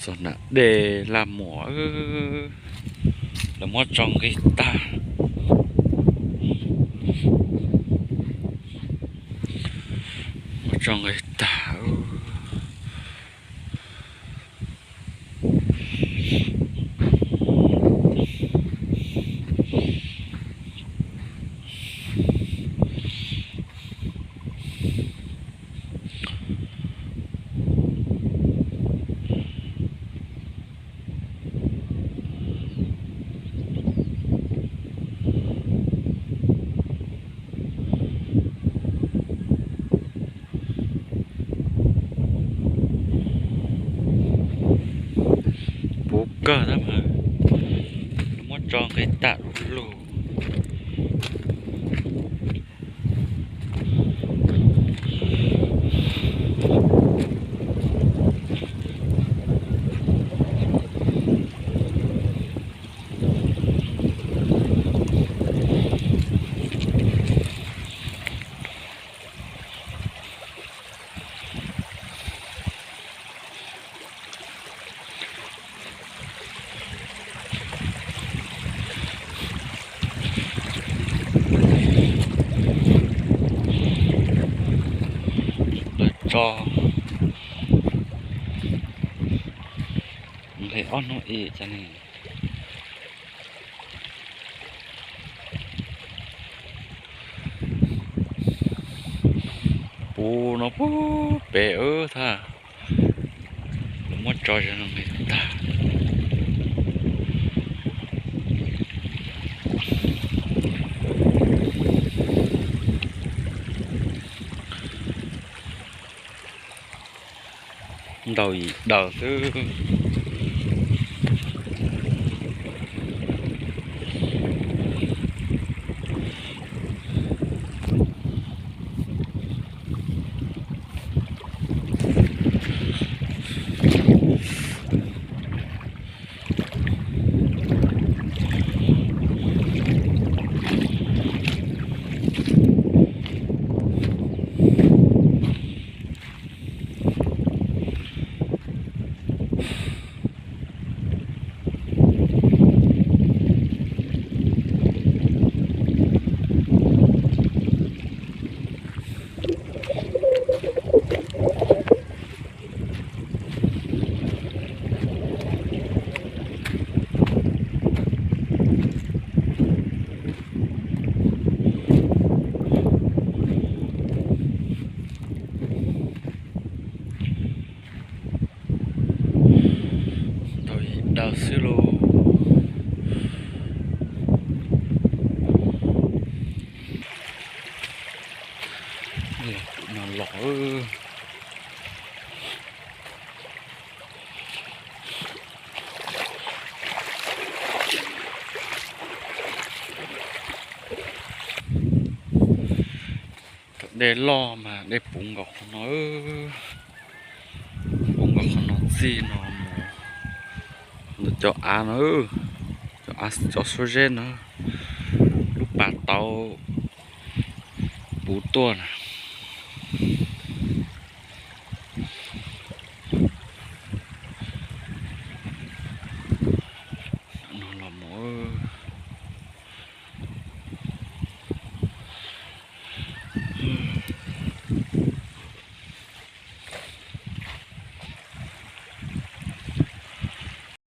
Txog nram dej Laj Muam, lawv muab tso nqis tag. Muab tso nqis tag. Puv kawg tab mas, muab tso nqis tag du lug. Lawv tso nqis ob hnub ib cas ne. Puv no puag pem wb thaj, lawv muab tso nqis tag. Ntaus yim daws xwb. Ntaus yim daws xwb lauj. Tus no los. Thaum dej loj mas dej puv nkaus qhov no, puv nkaus qhov no txij no mus ntawm cov av no, cov av, cov suab zeb no, lub pas tauv puv tuaj na. No los mus